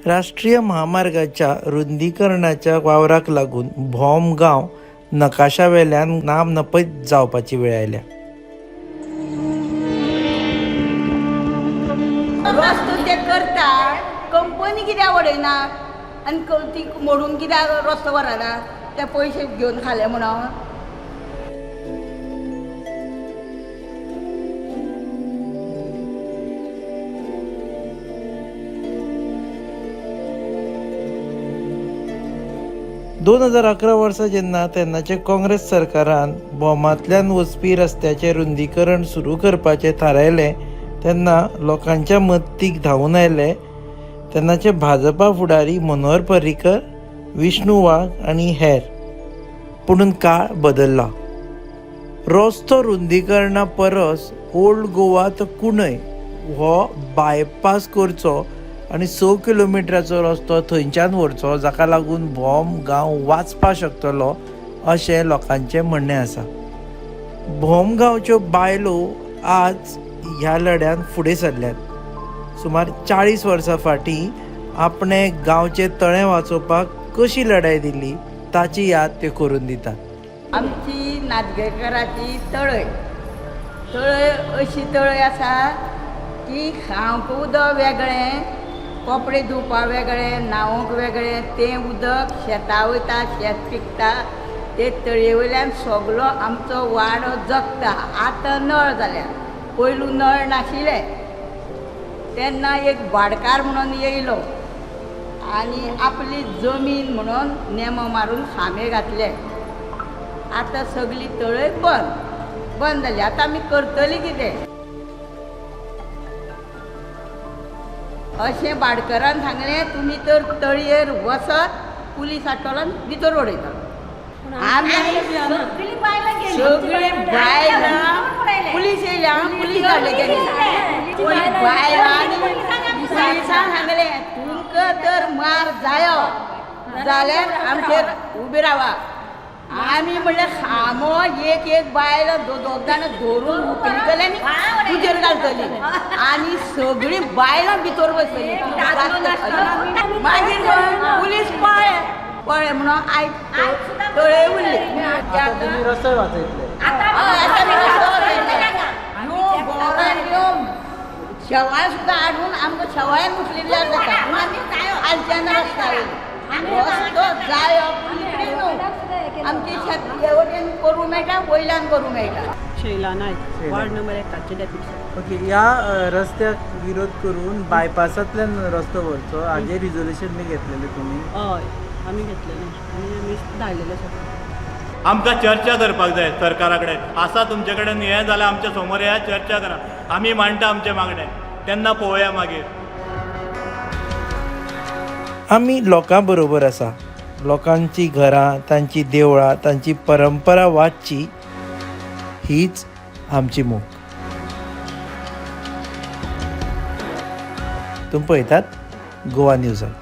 राष्ट्रीय म्हामार्गाच्या रुंदीकरणाच्या वावराक लागून भोम गांव नकाशा वेल्यान नाम नपयत जावपाची वेळ आयल्या. रस्तो ते करता, कंपनी कित्याक वडयना आनी ती मोडून कित्याक रस्तो व्हरना? ते पयशे घेवन खाले म्हणून. 2011 वर्सा जेन्ना तेन्नाचे काँग्रेस सरकारान भोमांतल्यान वचपी रस्त्याचें रुंदीकरण सुरू करपाचें थारायलें तेन्ना लोकांच्या मदतीक धांवून आयले तेन्नाचे भाजपा फुडारी मनोहर पर्रीकर, विष्णू वाघ आनी हेर. पुणून काळ बदल्ला. रस्तो रुंदीकरणा परस ओल्ड गोवा तो कुणय हो बायपास करचो आनी 6 किलोमिटराचो रस्तो थंयच्यान व्हरचो, जाका लागून भोम गांव वाचपाक शकतलो अशें लोकांचें म्हणणें आसा. भोम गांवच्यो बायलो आज ह्या लढ्यान फुडें सरल्यात. सुमार 40 वर्सां फाटीं आपणें गांवचें तळें वाचोवपाक कशी लढाय दिली ताची याद त्यो करून दितात. आमची नागेकाराची तळय, तळय अशी तळय आसा की खावंक उदक वेगळें, कपडे धुवपा वेगळें, न्हावंक वेगळें. तें उदक शेता वयता, शेत पिकता. ते तळये वयल्यान सगलो आमचो वाडो जगता. आतां नळ जाल्या, पयलू नळ नाशिल्ले. तेन्ना एक भाडकार म्हणून येयलो आनी आपली जमीन म्हणून नेमो मारून खांबे घातले. आतां सगली तळय बंद बंद जाली. आतां आमी करतली कितें अशें भाडकारान सांगलें, तुमी तर तळयेर वचत पुलीस हाडटलो आनी भितर उडयतलो. आमी सगळीं बायलां, पुलीस येयल्या, पुलीस धाडले तेणी. बायलां आनी पुलिसांक सांगलें, तुमकां तर मार जायो जाल्यार आमचेर उबे रावा. आमी म्हणल्यार खांबो एक एक बायल दोग जाणां धरून उखलितले आनी उजेर घालतली आनी सगळीं बायलां भितर बसतली. मागीर पुलीस पळ्ळे पळ्ळे म्हणून आयज तळये उरली. तुमी रस्तो वाचयतले. शेवाळ्या सुद्दां हाडून आमकां शेवाळ्यान उखलिल्ल्यार जाता, पूण आमी खालच्यान रस्ता रस्तो जायो पूण इकडे न्हू. आमची शेत हे वटेन करूं मेळटा, वयल्यान करूं मेळटा. शैला नायक, वार्ड नंबर 1चे डेप्युटी. ओके, ह्या रस्त्याक विरोध करून बायपासांतल्यान रस्तो व्हरचो हाजेर रिजोल्युशन बी घेतलेलें तुमी? हय, आमी घेतलेले आनी आमी धाडलेले सगळे. आमकां चर्चा करपाक जाय सरकारा कडेन. आसा तुमचे कडेन हें जाल्यार आमच्या समोर येया, चर्चा करा. आमी मांडटा आमचें मागणें, तेन्ना पळोवया मागीर. आमी लोकां बरोबर आसा. लोकांची घरां, तांची देवळां, तांची परंपरा वाचची हीच आमची मोख. तुमी पळयतात गोवा न्यूजाक.